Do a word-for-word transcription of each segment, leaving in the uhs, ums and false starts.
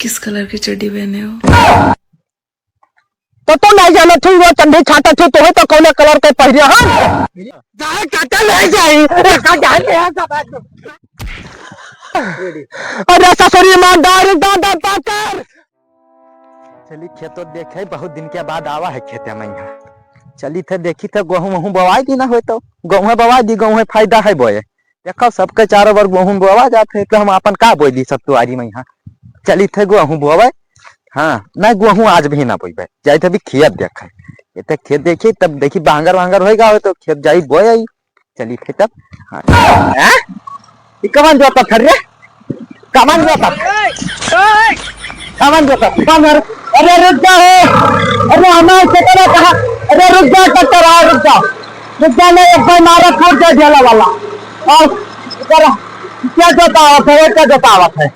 किस कलर की चड्डी पहने हो? तो तू नहीं जानत ही, वो चड्डी छाटत ही, तोहे तो कौने कलर के पहिरे हम? जाए काटा ले जाई, काटा जाए ले आ, सब। अरे ससुरी माँ, दारू दादा पाकर। चली खेतो देखे, बहुत दिन के बाद आवा है खेते में यहाँ। चली थे देखी थे, गेहूँ वहूँ बोवाई दी ना होय तो, गेहूँ बोवाई दी, गेहूँ फायदा है बोए। देखो, सबके चारों ओर गेहूँ बोवा जात है, तो हम आपन का बोई दी सब तुआरी में यहाँ। चली थे गेहूँ बोवे। हाँ, ना गेहूँ आज भी ना बोइबे, जाई थे अभी खेत देखे। ये तो खेत देखी, तब देखी बांगर वांगर होएगा हो तो खेत जाई बोए आई। चली थे तब। हाँ। हैं? ये कमान जोता था रे? कमान जोता? कमान जोता? कमान? अरे रुक जा हो। अरे हमार खेतवा कहाँ? अरे रुक जा, ट्रैक्टर आ, रुक जा। रुक जा, नहीं, एक बार मारा फूट जाए ढेला वाला। और इधर क्या जोतावत है? ये क्या जोतावत है?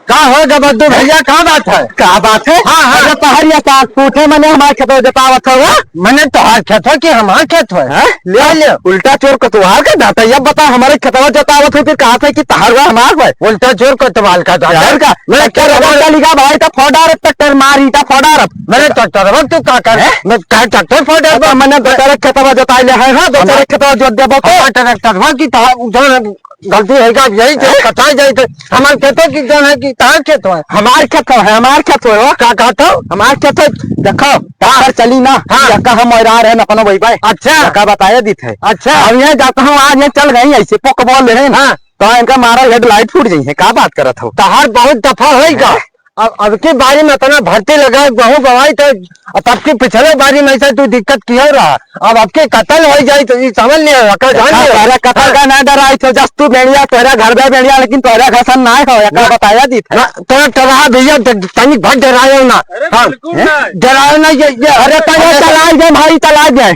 का हो गबद्दू भैया, का बात है? का बात है? हाँ, हाँ। अरे तोहर ये सास पूछे, मने हमार खेतवा जोतावत हो, हाँ? मने तोहार खेत हो कि हमार खेत हो? हाँ? ले, ले। उल्टा चोर कोतवाल का दाता, ये बता, हमारे खेतवा जोतावत हो, फिर कहा था कि तोहार हुआ, हमार हुआ? उल्टा चोर कोतवाल का दाता। यार का? मैं ट्रैक्टर क्या रखा चली गा भाई, तो फोड़ा रे ट्रैक्टर, मार ईटा फोड़ा रे। मैंने ट्रैक्टर रख, तू का कर? हैं? मैं कहा ट्रैक्टर फोड़ा अब रे। मैंने दो चार खेतवा जोताई ले है, हाँ, दो चार हमार खेतवा जोत देबो तो। हमार ट्रैक्टर रख कि तोहार जो गलती है का, यही तो हैं? कटाई जाए थे। हमार खेत हो कि जौन है कि तहार खेत हो? हमार खेत हो, हमार खेत हो। का कहत हो? हमार खेत हो, देखो, हाँ। ट्रैक्टर चली ना, हाँ। यका हम और आ रहे हैं, अपनो भाई भाई। अच्छा। यका बताया दी थे। अच्छा। अब ये जाता हूँ, आज ये चल गई ऐसे पोक बोल रहे हैं। हाँ। तो इनका मारा हेडलाइट फूट जाई है, का बात करत हो? तहार बहुत दफा होई का? हैं? अब, अब की बारी में इतना भर्ती लगा, गेहूं बोवाई तो, अब तब की पिछले बारी में ऐसा तू दिक्कत किया रहा, अब आपके कत्ल हो जाए तो ये समझ लिया, का जान हाँ, लिया। तोहरा कत्ल हाँ। का ना डराई तो जस तू बेड़िया, तोहरा घर में बेड़िया, लेकिन तोहरा घसन ना हो, या का ना, बताया दी था। ना, तोहरा टरहा भैया ड-, तनिक भर डरायो ना। अरे हाँ। बिल्कुल हैं? ना। डरायो ना, ये, ये अरे तोहरा अरे चला दे भाई, चला दे।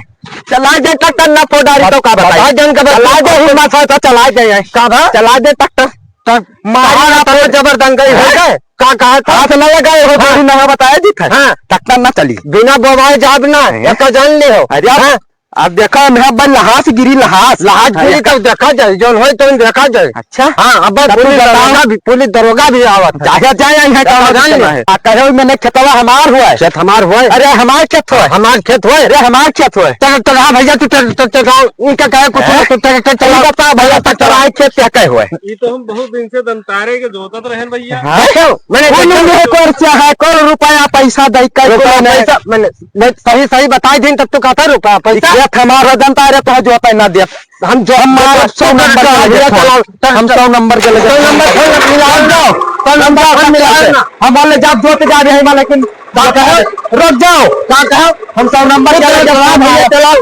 चला दे, कत्ल ना पोडारी तो का बताई। बता जन का बता। चला दे, हिम्मत है तो चला दे। का बा? चला दे, तक, तक। तब मारा तब जबरदस्त गई हो हैं? गए। का कहा था? हाथ न लगाए हो, हाँ। बोली ना बताया जी था। हाँ। ट्रैक्टर ना चली। बिना बोवाए जाब ना, हैं? एक जान ले हो। अरे अब, हाँ। अब देखो, हम हैं बन लहास गिरी लहास। लहास गिरी हाँ। तब देखा जाए, जौन होई तौन देखा जाए। अच्छा। हाँ, अब तब तू पुलिस बताओ। दरोगा भी, पुलिस दरोगा भी आवत है। चाहे जाए, यहाँ तब काम जान करना ले। है। आ, कहे मैंने खेतवा हमार हुआ है। खेत हमार हुआ है। अरे हमार खेत हुआ है। हमार खेत हुआ है। अरे हमार खेत हुआ है। चल, चल, हाँ भैया, तू चल, चल, चल, चल, इनका कहे कुछ हैं? ना, तू चल, चल, चल, तू बता भैया, तू चल, चल, आए खेत क्या कहे हुआ है? ये तो हम बहुत दिन से दंतारे के जोतत रहन भैया। हाँ? देखो, मैंने कौन देखो। एक वर्ष से है, कौन रुपया पैसा दे के रुपया कौन है? पैसा, मैंने, मैं सही, सही बताई दिन तब तू कहता रुपया पैसा। ये खेत हमारा दंतारे तो जो पैसा ना दिया। हम जो हम मारा सौ नंबर के लगे भैया, था। चलाओ, चल, हम चल। सौ नंबर के लगे। सौ नंबर फोन मिलाओ ना। सौ नंबर फोन मिलाओ ना। हम बोले, "जा, जोत जा रहे हैं, लेकिन का कहो? रुक जाओ।" का कहो? हम सौ नंबर के लगे चलाओ भैया, चलाओ।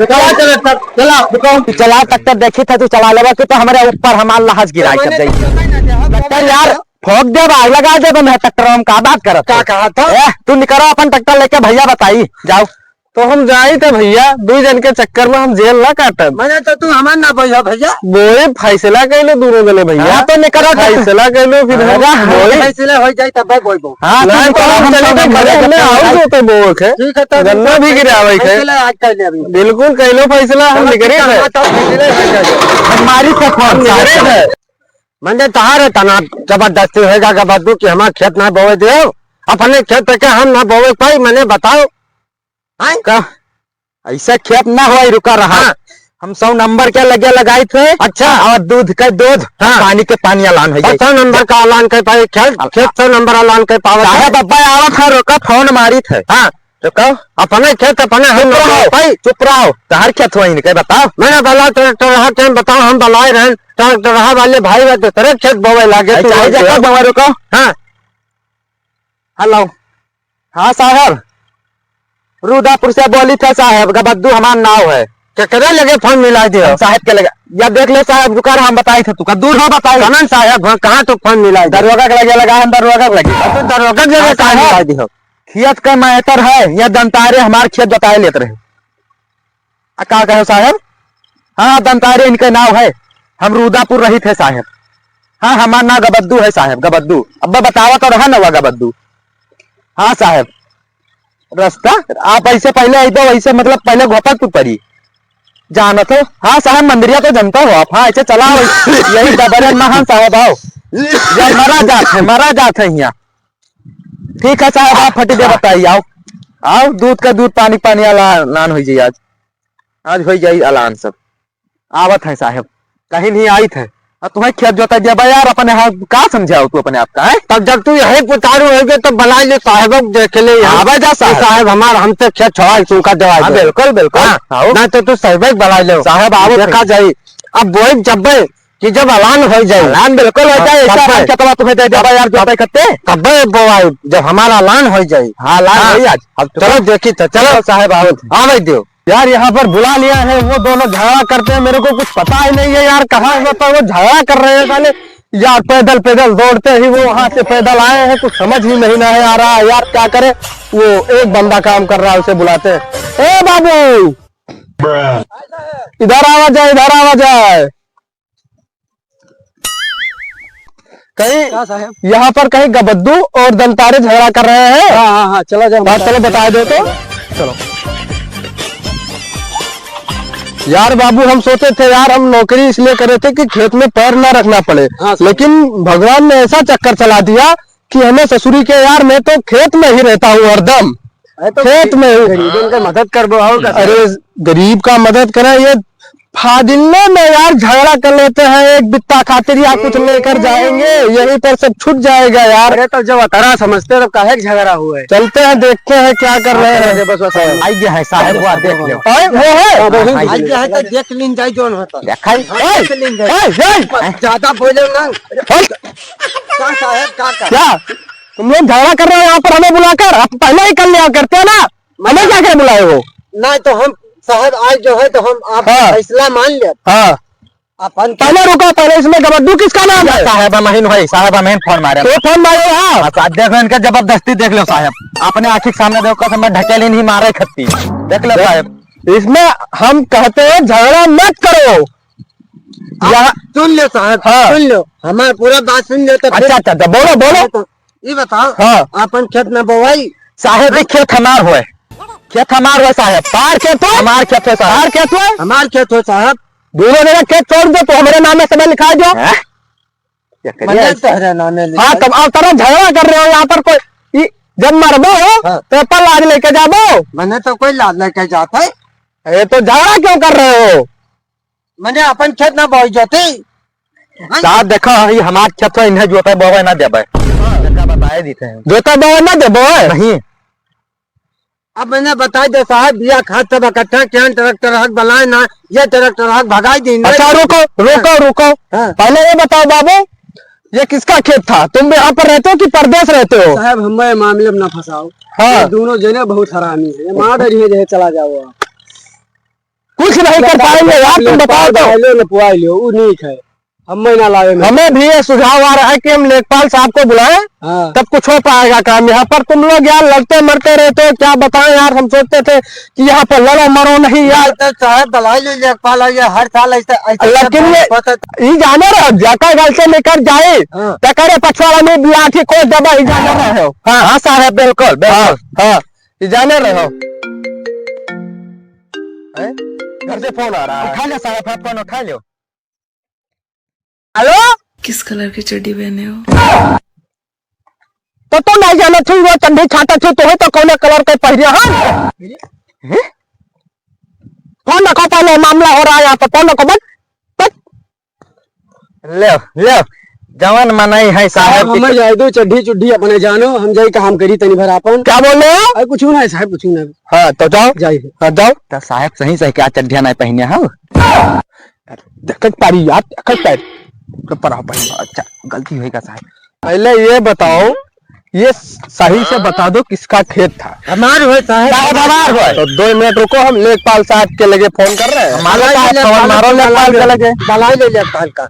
चलाओ, चलाओ, चलाओ, रुको। चला ट्रैक्टर देखी था, तू चला लेबा, तू तो हमारे ऊपर हमार लहाज गिराई कर देई। ट्रैक्टर यार, फोक देबा, आग लगा देबा, मैं ट्रैक्टर हम का बात करत का हो? कहा था? ए, तू निकरो अपन ट्रैक्टर लेके, भैया बताई, जाओ। तो हम जाई त भैया, दुई जन के चक्कर में हम जेल ना काटब। मने तो तू हमार ना बोइहा भैया। बोए फैसला कैलो दोनों जने भैया। हाँ, तो निकरो तो। फैसला कैलो फिर हम अरे हाँ। बोए। फैसला हो जाई तब भाई बोइबो। हाँ, तो ना, निकरो, तो हम हम चले चलो तो घरे घरे में में आओ आओ। जो तो बोए के। ठीक है, तो गन्ना भी गिरावे के। फैसला आज कर ले अभी। बिल्कुल कैलो फैसला हम चलो, निकरे ठीक है, थे। हाँ, तो फैसला हो जाए। हमारी से फोन हम निकरे साथ थे। मने तहार तना जबरदस्ती होएगा, गबद्दू कि हमार खेत ना बोवे देव, अपने खेत के हम ना बोवे पाई, मने बताओ। हैं? का? ऐसा खेत ना होई, रुका रहा। हाँ। हम सौ नंबर के लगे लगाई थे। अच्छा। और दूध के दूध, हाँ। पानी के पानी अलान हो जाए। सौ नंबर का अलान कर पाए, खेत, खेत सौ नंबर अलान कर पावे। साहब, अब्बा आवत है, रुका, फोन मारी थे। हाँ। रुका। अपने खेत अपने हम चुप रहो। भाई। चुप रहो। तहार खेत हुआ इनके बताओ। मैंने बोला, ट्रैक्टर रहा टाइम बताओ, हम बलाए रहन, ट्रैक्टर रहा वाले भाई बा, दूसरे खेत बोवे लागे, अरे, तू चाहे बोल जगह दे। बोवे, रुको। हाँ। हेलो। हाँ साहब, रुदापुर से बोली थे साहब, गबद्दू हमार नाव है। केकरे लगे फोन मिला दियो? हम साहब के लगे। या देख ले साहब, रुका रहा, हम बताई थे तुका, दूर हो बताई। कमन साहब, हाँ, कहाँ तो फोन मिला दियो? दरोगा के लगे लगा, हम दरोगा के लगे। अब तो दरोगा के लगे हाँ, कहाँ साहब। मिला दियो? खेत का मैटर है, या दंतारे हमार खेत बताए लेत रहे। आ, का कहो साहब? हाँ, दंतारे इनके नाव है, हम रुदापुर रहित है साहब। हाँ, हमार नाव गबद्दू है साहब, गबद्दू। अब बतावा तो रहा नवा गबद्दू। हाँ साहब, रास्ता आप ऐसे पहले आई दो, ऐसे मतलब पहले घोपत तू पड़ी। जानत हो? हाँ साहब, मंदिरिया तो जनता हो आप। हाँ, ऐसे चला हो, यही डबरे महान साहब आओ। या मरा जात है, मरा जात है यहाँ। ठीक है साहब, आप फटी दे बताई, आओ। आओ, दूध का दूध, पानी पानी वाला नान होइ जाई आज। आज होइ जाई अलान सब। आवत है साहब, कहीं नहीं आइत है। अब तुम्हें खेत जोता दिया बा यार, अपने हाथ का समझाओ तू अपने आप का, हैं? तब जब तू यही पुतारू हो गए तो बना ले साहब, देख ले यहाँ। आवा जा साहब। साहब हमार हमसे खेत छोड़ा, तुमका दवाई हाँ, दे। बिल्कुल, बिल्कुल। हाँ, आओ। ना तो तू साहब बना ले। साहब, आओ देखा फिर। जाई। अब बोई जब कि जब अलान हो जाए। अलान बिल्कुल हो हाँ, जाए, ऐसा तब अलान क्या तो तुम्हें दे दे बा यार, जो तब तय करते? तब बोवाई, जब हमारा अलान हो जाए। हाँ, अलान हाँ। हो जाए। अब चलो देखी तो, चलो। चलो साहब, आओ। आवे दियो। यार, यहाँ पर बुला लिया है, वो दोनों झगड़ा करते हैं, मेरे को कुछ पता ही नहीं है यार, कहाँ है, पर वो झगड़ा कर रहे हैं साले। यार, पैदल, पैदल दौड़ते ही वो वहां से पैदल आए हैं, कुछ समझ ही नहीं ना है आ रहा है यार, क्या करे। वो एक बंदा काम कर रहा है, उसे बुलाते हैं। ए बाबू, इधर आवा जाए, इधर आवा जाए। कहीं क्या साहब? यहाँ पर कहीं गबद्दू और दंतारे झगड़ा कर रहे हैं। हाँ, हाँ, हाँ, चला जाओ, हाँ, चलो, बता दो तो। चलो। यार बाबू, हम सोचे थे यार, हम नौकरी इसलिए करे थे कि खेत में पैर ना रखना पड़े, हाँ, साहब। लेकिन भगवान ने ऐसा चक्कर चला दिया कि हमें ससुरी के यार, मैं तो खेत में ही रहता हूँ हरदम। अरे तो खेत में ही। गरीबन के मदद करबो, और का अरे, गरीब का मदद करें, ये फाजिले में यार झगड़ा कर लेते हैं एक बित्ता खातिर या कुछ लेकर जाएंगे, यहीं पर सब छूट जाएगा यार। अरे तो जब अतरा समझते हो, तब काहे के झगड़ा हुआ है? चलते हैं, देखते हैं क्या कर रहे हैं। बस, बस, बस। आई गया है साहब, वो देख लो। ओए, वो है? हाँ, वो है। आई गया है तो देख लीन जाए, जोन होता। देखाई। हाँ, देख लीन जाए। ओए, ओए। ज्यादा बोले ना। ओए। का साहब, का, का? क्या? तुम लोग झगड़ा कर रहे हो यहाँ पर हमें बुलाकर? आप पहले ही कर लिया करते ना, हमें क्या क्या बुलाए हो? नहीं तो हम साहब आज जो है तो हम आप हाँ। फैसला मान ले। हाँ। अपन पहले रुको, पहले इसमें गबड्डू किसका नाम है? साहब अमीन भाई, साहब अमीन फोन मारे। तो फोन मारे, हाँ। हाँ, साहब देखो इनका जबरदस्ती देख लो साहब, अपने आँखी के सामने देखो, कसम ढकेल ही नहीं मारे खत्ती। देख लो साहब। इसमें हम कहते हैं झगड़ा मत करो। आप यहाँ सुन लो साहब, हाँ। सुन लो, हमार पूरा बात सुन लो तो फिर अच्छा, अच्छा, अच्छा, बोलो, बोलो। तो ये बताओ, हाँ। अपन खेत में बोवाई? साहेब, ई खेत हमार होय, खेत हमार होय साहेब। तोहार खेत होय? हमार खेत होय साहेब। तोहार खेत होय? हमार खेत होय साहेब। दोनों जने खेत छोड़ दो, तो हमरे नामे सब लिखाई दो। हैं? ये करिए मने ऐसे। तोहरे नामे हाँ, लिखाई। तब अब तरह झगड़ा कर रहे हो यहाँ पर कोई, ई, जब मरबो हो, हाँ। तो पर लाज लेके जाबो। मने तो कोई लाज लेके जात है। अरे, तो झगड़ा क्यों कर रहे हो? मने अपन खेत ना बोई जाती। हैं? साहब, देखा, ई हमार खेत है, इन्हें जोते बोवे ना देबे। देखा, बताए देते हैं। जोते बोवे ना देबो? नहीं। अब मने बताई दे साहब, बिया खाद सब इकट्ठा किया, ट्रैक्टर हक बलाए ना, ये ट्रैक्टर हक भगाई दी ना। अच्छा, रुको, रुको, हाँ। रुको। हाँ। पहले ये बताओ बाबू, ये किसका खेत था? तुम यहाँ पर रहते हो कि परदेस रहते हो? साहब, हमें मामले में ना फंसाओ। हाँ। ये दोनों जने बहुत हरामी है, ये मार डरी है, जहे चला जाओ आप। कुछ नहीं कर पाएंगे यार, तुम बताओ तो। ले, ले, पुआ ले, उ नीक है। हम ना लावे में। हमें भी ये सुझाव आ रहा है कि हम लेखपाल साहब को बुलाएं, हाँ। तब कुछ हो पाएगा काम। यहाँ पर तुम लोग यार लड़ते मरते रहते हो, क्या बताएं यार, हम सोचते थे कि यहाँ पर लड़ो मरो नहीं यार। तो चाहे दलाई ले लेखपाल है, ये हर साल ऐसे, ऐसे लेकिन ये, होता है। ई जाने रहो, जाका गल से लेकर जाए, हाँ। तो करे पछवाड़ा में लाठी को दबा, ई जाने रहे हो। हाँ, हाँ साहब, बिल्कुल, बिल्कुल। हाँ, हाँ, ई जाने रहे हो। हैं? घर से फोन आ रहा है। उठा ले साहब, आप फोन उठा लो। हेलो? किस कलर की चड्डी पहने हो? तो, तो नहीं जाना थी, वो चड्डी छाटा थी, तो है तो कौन कलर के पहने, हाँ? हैं? फोन रखो, पहले मामला हो रहा है यहाँ पे, फोन रखो, बस, बस। ले, ले, जवन मनई है साहब साहब, की हमें तो जाए दो, चड्ढी चुड्ढी अपने जानो, हम जाई काम करी तनी भर आपन। क्या बोल रहे हो? अरे कुछ ना है साहब, कुछ ना। हाँ, तो जाओ। जाई। हाँ, जाओ। तो साहब सही सही क्या चड्ढिया नहीं पहने हो? देखत पारी यार, देखत पारी। तो पर आप अच्छा, गलती होएगा साहब। पहले ये बताओ, ये सही से बता दो किसका खेत था? हमार होय साहब। साहब हमार होय। तो दो मिनट रुको, हम लेखपाल साहब के लगे फोन कर रहे हैं। हमारे दलाई साहब ले, फोन मारो, दलाई लेखपाल के ले, लगे। दलाई ले लेखपाल का।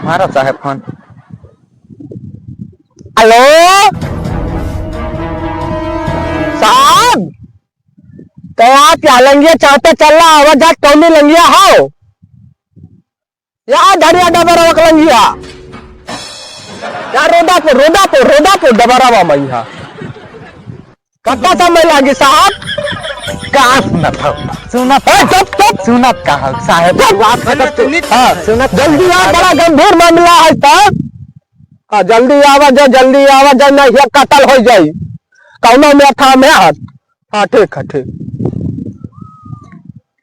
मारो साहब फोन। हेलो साहब, तो आप या लंगिया चाहते चल रहा आवाज जात कौनी लंगिया हो? या धरिया डबरा वकलंगिया। या रोदापुर, रोदापुर, रोदापुर डबरा वा मैया। कत्ता समय लागी साहब? का सुनत हो? सुनत ए, चुप, चुप। सुनत का हो साहब? चुप। बात खत्म। सुनित हाँ, सुनत जल्दी आ, बड़ा गंभीर मामला है साहब। हाँ, जल्दी आवा जा, जल्दी आवा जा, नहीं ये कत्ल होइ जाई। कौनो में था में हाथ। हाँ, ठीक है, ठीक।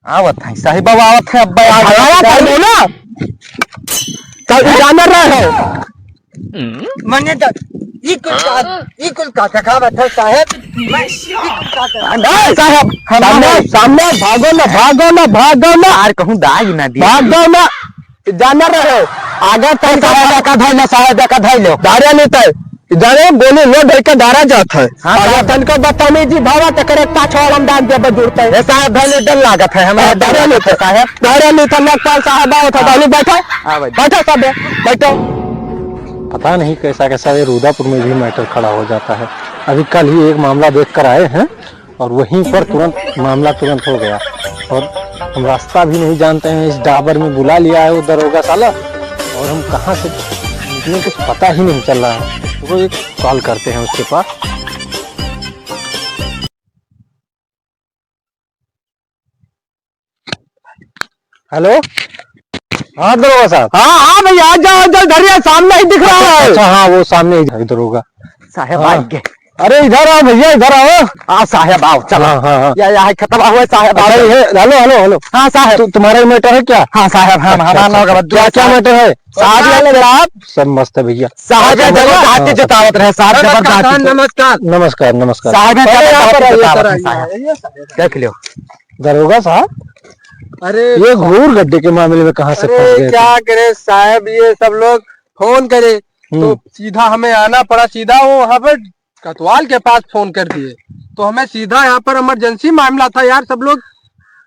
आवत है, साहेब बाबू आवत है, अब आ गया। आवा था ना। तो ई जानत रहे हो? मने तो ई कुल का, ई कुल का देखावत है साहेब? मैं ई कुल का देखावत है? नहीं, साहेब, हम सामने, नहीं। सामने भागो ना, भागो ना, भागो ना। यार, कहूँ दाग ना दिए। भागो ना। जानत रहे हो? अगर तन साहेब का धइले, साहेब का धइले। धारे नहीं तय। जाने गोली लोड होके डारा जात है। हाँ, अगर साहब। तनको बदतमीजी भावा त करे पाछो वाला में डाल देबे जुड़ते। ए साहब, भले डर लागत है, हमरा हाँ, डर डारा लागत है, लेते। साहब। डारा लेते, लोकपाल साहब आओ, तो हाँ। पहले बैठो। हाँ, भाई। बैठो सब, बैठो। पता नहीं कैसा कैसा ये रुदापुर में भी मैटर खड़ा हो जाता है। अभी कल ही एक मामला देख कर आए हैं, और वहीं पर तुरंत मामला तुरंत हो गया। और हम रास्ता भी नहीं जानते हैं, इस डाबर में बुला लिया है वो दरोगा साला, और हम कहाँ से निकलें, कुछ पता ही नहीं चल रहा है। तो एक कॉल करते हैं उसके पास। हेलो। हाँ दरोगा साहब। हाँ, हाँ भैया, आ जाओ, आ जाओ, इधर ही है, सामने ही दिख रहा अच्छा, है। अच्छा, हाँ, वो सामने ही है दरोगा। साहेब हाँ। आ गए। अरे इधर आओ भैया, इधर आओ। हाँ साहेब, आओ, चलो। हाँ, हाँ, हाँ। या, या है, खतरा हुआ है, साहेब, अच्छा, आओ। ये, हेलो, हेलो, हेलो। हाँ साहेब। तु-, तुम्हारा ही मैटर है क्या? हाँ साहेब, हाँ, अच्छा, हमारा अच्छा, नाम अच्छा। गलत क्या, क्या साहब। मैटर है? साहब, ये साहब, ले आप। सब मस्त है भैया। साहब, अच्छा, जबरदस्ती हाँ। जतावत रहे, साहब, नमस्कार, जबरदस्ती। साहब, नमस्कार। नमस्कार, नमस्कार। साहब, अरे, यहाँ पर जबरदस्ती आइए, जतावत सर, रहे, आइए, साहब। आइए, सर। देख लो। दरोगा साहब, अरे, ये घूर गड्ढे के मामले में कहाँ से अरे, फंस गए थे? क्या करे साहब, ये सब लोग फोन करे, हम्म। तो सीधा हमें आना पड़ा, सीधा वो वहाँ पर कोतवाल के पास फोन कर दिए, तो हमें सीधा यहाँ पर इमरजेंसी मामला था यार, सब लोग,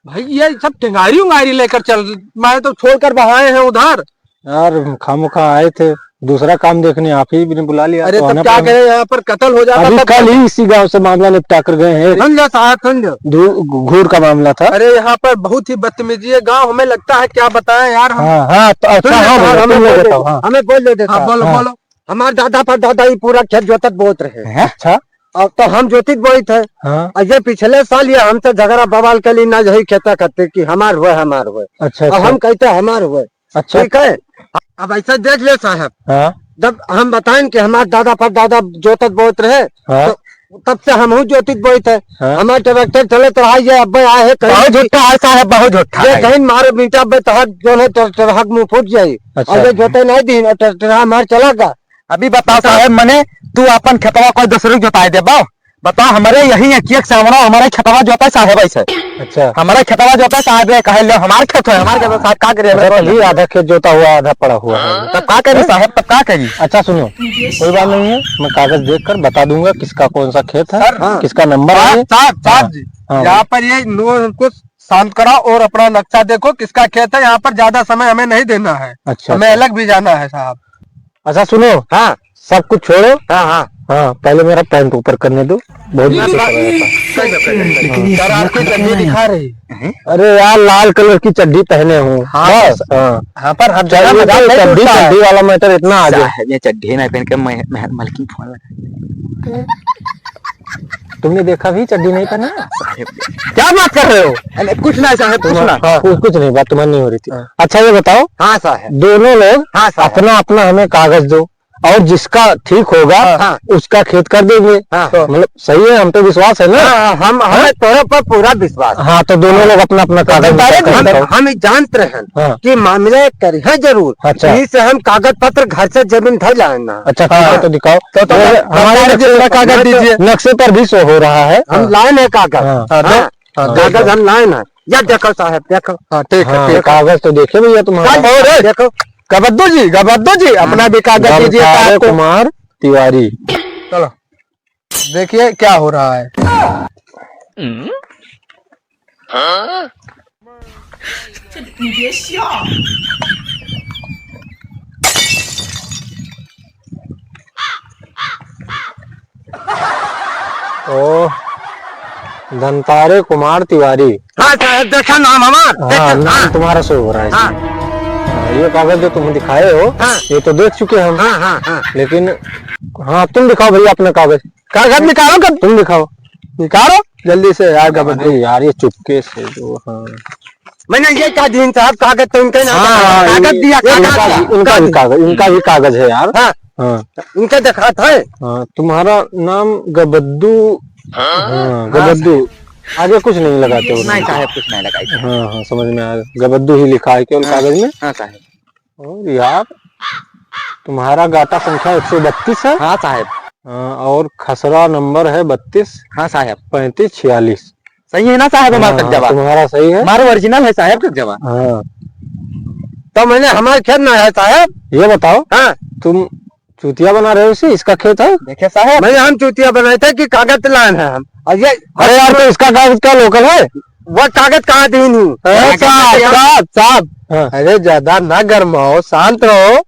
भाई, ये सब टेंगारी उंगारी लेकर चल, मैं तो छोड़कर बहाए हैं उधर। यार, खामोखा आए थे, दूसरा काम देखने आप ही ने बुला लिया, अरे, तो तब आना क्या पड़ा। करें, यहाँ पर कत्ल हो जाता अभी तब कल क्या? ही इसी गांव से मामला निपटा कर गए हैं। सुन लो साहब, सुन लो। दू-, घूर का मामला था। अरे, यहाँ पर बहुत ही बदतमीजी है, गांव हमें लगता है, क्या बताएं यार हम। हाँ, हाँ, तो अच्छा, सुन लो हाँ साहब, भैया, हमें तुम लोग बोल बताओ, दो, हाँ। हमें बोल दो, देखो। हाँ, बोलो, हाँ। बोलो। हमार दादा परदादा ई पूरा खेत जोतत बोत रहे। हैं? अच्छा। अब तो हम जोतित बोइत है। हाँ। और ये पिछले साल ये हमसे झगड़ा बवाल कइली ना यही खेता खातिर कि हमार हुए, हमार हुए। अच्छा, अब अच्छा। हम कहते हमार हुए। अच्छा। ठीक है? अब ऐसा देख ले साहब। हाँ। जब हम बताएं कि हमार दादा परदादा जोतत बोइत रहे, हाँ। तो तब से हमहू जोतित बोइत है। हाँ। हमार ट्रैक्टर चलत रहा, ये अब्बे आए हैं कहीं बहुत झूठा है साहब, बहुत झूठा ये है। कहीं मारे मीटा अब्बे तहत जो है ट्रैक्टर हक मुंह फूट जाई। अच्छा। और ये जोते नहीं दीन और ट्रैक्टर हमार चला गा। अभी बताओ बताओ। साहेब, मने तू अपन खेतवा कोई दूसरे के जोताए देबो? बताओ, हमरे यही एक, एक सामना हमरे खेतवा जोताए साहेब ऐसे। अच्छा। हमरे खेतवा जोताए साहेब, ये कहे ले, हमार खेत है, हमार खेत है, साहब का करिए? अच्छा, तभी आधा खेत जोता हुआ, आधा पड़ा हुआ है। तब का करी साहेब, तब का करी? अच्छा सुनो, कोई बात नहीं है, मैं कागज देख कर बता दूंगा किसका कौन सा खेत है, सर, हाँ। किसका नंबर है। साहब, साहब, साहब हाँ, जी, हाँ, यहाँ पर ये नो, कुछ शांत कराओ और अपना नक्शा देखो, किसका खेत है। यहाँ पर ज्यादा समय हमें नहीं देना है, अच्छा, हमें अच्छा। अलग भी जाना है साहब। अच्छा सुनो, हाँ। सब कुछ छोड़ो। हाँ, हाँ। हाँ, पहले मेरा पैंट ऊपर करने दो, बहुत ये नीचे भाई, चला जाता है। सर, आपकी चड्डी दिखा रही है। अरे यार, लाल कलर की चड्डी पहने हूँ। हाँ, बस, सर। हाँ। हाँ, पर हर जगह चड्डी, मजाक नहीं चड्डी, टूटता है। चड्डी वाला मैटर इतना आगे। साहब, ये चड्डी ना पहन के मैं, मैं मलकिन फोन लगा। तुमने देखा भी चड्डी नहीं पहना? साहब, क्या बात कर रहे हो? अरे, कुछ ना साहब, कुछ तुम, ना। हाँ, कुछ, कुछ नहीं, बात तुम्हारी नहीं हो रही थी। हाँ। अच्छा, ये बताओ, हाँ, साहब। दोनों लोग हाँ, साहब। अपना, अपना हमें कागज दो और जिसका ठीक होगा, हाँ। उसका खेत कर देंगे। हाँ। मतलब, सही है, हम पे विश्वास है ना? हाँ, हम, हाँ? हमें तोरे पर पूरा विश्वास है। हाँ, तो दोनों लोग अपना, अपना कागज अरे, निकाल कर हम, दिखाओ। हम ही जानते रहे हैं हाँ। कि मामले करिहे जरूर। अच्छा। यही से हम कागज पत्र घर से जमीन धर लाए ना। अच्छा, ठीक है, हाँ। तो दिखाओ। तो, तो वो हमारे हमारे नक्शे, पूरा कागज दीजिए। नक्शे पर भी शो हो रहा है। हम हाँ। लाए हैं कागज। हाँ। हाँ, दो। हाँ, हाँ, कागज दो। हम लाए हैं। या देखो साहब, देखो। हाँ, ठीक है, हाँ, ठीक है। कागज तो देखे भैया तुम्हारा। चल, और देखो। गबद्दू जी, गबद्दू जी, अपना भी कागज दीजिए, धनतारे आपको। कुमार तिवारी। चलो, देखिए क्या हो रहा है। ओ, धनतारे कुमार तिवारी। हाँ, साहब, देखा नाम हमार। हाँ, देखा, नाम हाँ। तुम्हारा शो हो रहा है हाँ। इसमें। हाँ, ये कागज जो तुम दिखाए हो, हाँ। ये तो देख चुके हम। हाँ, हाँ, हाँ। लेकिन, हाँ, तुम दिखाओ भैया अपना कागज। कागज निकालो, कब तुम दिखाओ। निकालो, जल्दी से यार, गबद्दू। अरे यार, ये चुपके से जो, हाँ। मैंने ये कहा, दीन साहब, कागज तो इनका ही नाम हाँ, है। हाँ, कागज ये, दिया, ये कागज इनका दिया। भी, इनका भी कागज, इनका भी कागज है यार। हाँ। हाँ। इनके देखात है। हाँ, तुम्हारा नाम गबद्दू। हाँ, हाँ, गबद्दू। आगे कुछ नहीं लगाते हो नहीं उनके। साहब, कुछ नहीं लगाई। हाँ, हाँ, समझ में आ गया। गबद्दू ही लिखा है केवल हाँ, कागज में। हाँ साहब। और यार, तुम्हारा गाटा संख्या एक सौ बत्तीस है। हाँ साहब। हाँ, और खसरा नंबर है बत्तीस। हाँ साहब। पैंतीस छियालीस। सही है ना साहब हमारा हाँ, कब्जा बा? तुम्हारा सही है। हमारा original है साहब कब्जा बा। हाँ। तो मैंने हमारे खेत में है साहब। ये बताओ, हाँ। तुम चूतिया बना रहे हो इसे, इसका खेत है? देखिए साहब। मैंने हम चूतिया बनाए थे कि कागज लाए हैं हम। और ये अरे यार, तो इसका कागज क्या local है? वो कागज कहाँ दी नहीं? अरे कागज साहब, यार। साहब, साहब। हाँ। अरे ज्यादा ना गरमाओ, शांत रहो।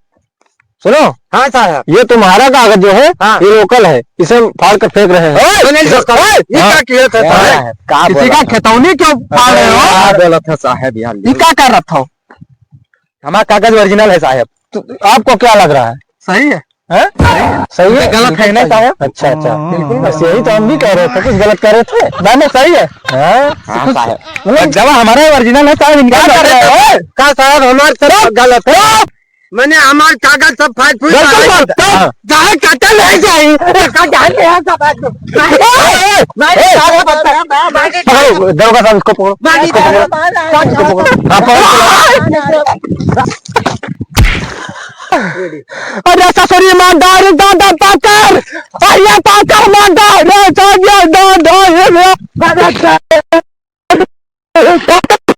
सुनो। हाँ साहब। ये तुम्हारा कागज जो है, हाँ। ये local है, इसे हम फाड़ कर फेंक रहे हैं। ओए, मैंने जो कहा, ओए, ये हाँ। क्या किया था हाँ, साहब? साहब, का किसी बोला का था? खेतौनी क्यों फाड़ रहे हो? अरे यार, गलत है साहब यार। ये क्या कर रहा था? हमारा कागज original है साहब। तो आपको क्या लग रहा है? सही है। हैं? सही है? गलत है ना साहब? अच्छा, अच्छा। बिल्कुल। बस यही तो हम भी कह रहे थे, कुछ गलत कह रहे थे? नहीं, नहीं, सही है। हाँ? हाँ, साहब। मतलब जब हमारा original है साहब, इनका क्या कर रहे हो? का साहब, हमारे सब गलत है। मैंने हमारे कागज सब फाड़ फूट बिल्कुल डाले। गलत। हाँ। जाए काटा ले जाए। काटा ले आ सब आज। ए, ए, नहीं, ए, साहब, बता। पकड़ो, दरोगा साहब, इसको पकड़ो। मार इसको पकड़ो। दे। इसको पकड़ो। हाँ, पकड़ो। अरे ससुरी मार डाल, दादा पकड़। अरे पकड़ मार डाल, रे, चल, ये दो, दो, ये दो।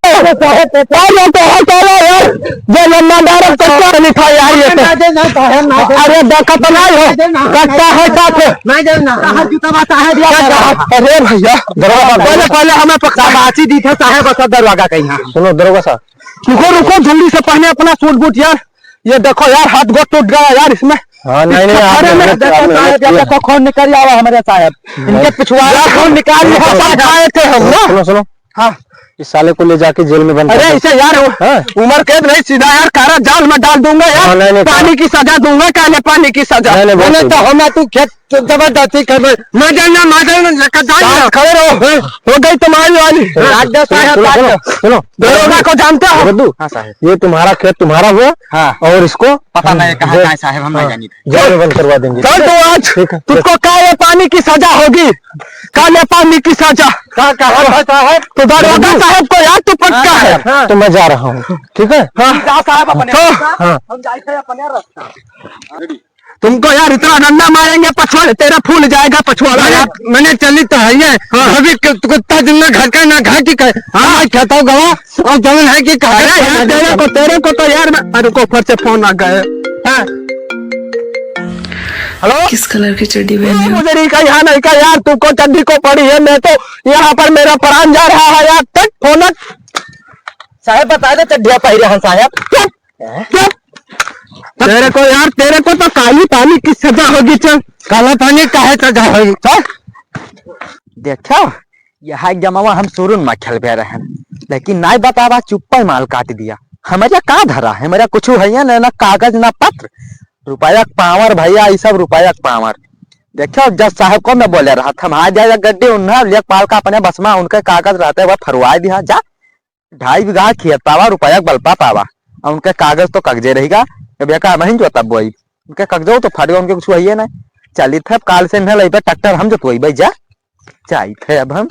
अरे तो है, चलो यार, ये लम्बा डायरेक्ट कच्चा लिखा यार, ये तो। ना दे, ना दे, ना दे। अरे देखा तो नहीं हो, ना दे, ना दे, कच्चा है, साथ है। ना दे, ना। कहाँ जूता बाता है, दिया कच्चा है। अरे भैया, दरोगा साहब, पहले, पहले हमें पकड़ा बाची दी थे साहब, बस दरोगा कहीं। सुनो दरोगा साहब, रुको, रुको, जल्दी से पहले अपना सूट बूट यार, ये देखो यार, हाथ गोड़ टूट गया यार इसमें। हाँ, नहीं, नहीं, आप अरे मेरे देखो साहब, ये देखो खून निकल आवा हमारे साहब, इनके पिछवाड़ा खून निकाल लिया, सब खाए थे हम ना। सुनो, सुनो, हाँ। इस साले को ले जाके जेल में बंद कर अरे दो। इसे यार, हाँ। उम्र कैद नहीं, सीधा यार कारा जाल में डाल दूंगा यार। हाँ, नहीं, नहीं, पानी की सजा दूंगा, काले पानी की सजा। नहीं, नहीं, मैंने तो हम तू खेत जबरदस्ती कर, मैं जाना, मैं जाना, लेकर जाना। खड़े रहो। हाँ। हो गई तुम्हारी वाली। सुनो, काट दो साहब, सुनो, काट सुनो, दो। सुनो। दरोगा को जानते हो? गुड्डू, हाँ साहब। ये तुम्हारा खेत तुम्हारा हुआ हाँ। और इसको पता नहीं कहाँ, कहाँ साहब, हम नहीं जानी। जेल में बंद करवा देंगे। चल तो आज ठीक है। तुझको काले पानी की सजा होगी। काले पानी की सजा। कहाँ, कहाँ था साहब? तो दरोगा साहब को यार तू पक्का हाँ, है। हाँ। तो मैं जा रहा हूँ, ठीक है? हाँ। जा साहब अपने तो रास्ता, हाँ। हम जाए थे अपने रास्ता। तुमको यार इतना डंडा मारेंगे पछवाड़, तेरा फूल जाएगा पछवाड़ा मैंने, यार। मैंने चली तो है ये। हाँ। अभी क-, कुत्ता दिन ना घर का ना घर की करे। हाँ, मैं कहता हूँ गवा, और जमीन है कि कहा अरे यार, तेरे को, तेरे को तो यार मैं, अरे को ऊपर से फोन आ गया। हाँ। हेलो? किस कलर की चड्डी पहनी हो? मुझे नहीं कहा, यहाँ नहीं कहा यार, तुमको चड्डी को पड़ी है, मैं तो यहाँ पर मेरा प्राण जा रहा है यार, तक फोन। साहब बता दे चड्डिया पहिरे हन साहब। चुप, चुप। तेरे को यार, तेरे को तो काली पानी की सजा होगी, चल। काला पानी काहे सजा होगी, चल। देखो, यह जमावा हम शुरू में खेलबे रहन, लेकिन नाय बतावा, चुप्पे माल काट दिया। हमारे का धरा है, मेरा कुछ है ना, ना कागज ना पत्र, रुपया क power भैया, ई सब रुपया क power। देखो जज साहब को मैं बोले रहा, थमा दिया गड्डी उन्हा, लेक पाल का अपने बस में, उनके कागज रहते वह फरवाए दिया जा। ढाई बीघा खेत पावा, रुपया क बलपा पावा, और उनके कागज तो कागजे रहेगा। अब ये का हम ही जोतब बोई, उनके कागजो तो फाट गया, उनके कुछ हुआ ही है ना। चलित है, अब काल से इन्हें लइबे ट्रैक्टर हम जोतवाई भाई जा। जाइत है अब हम।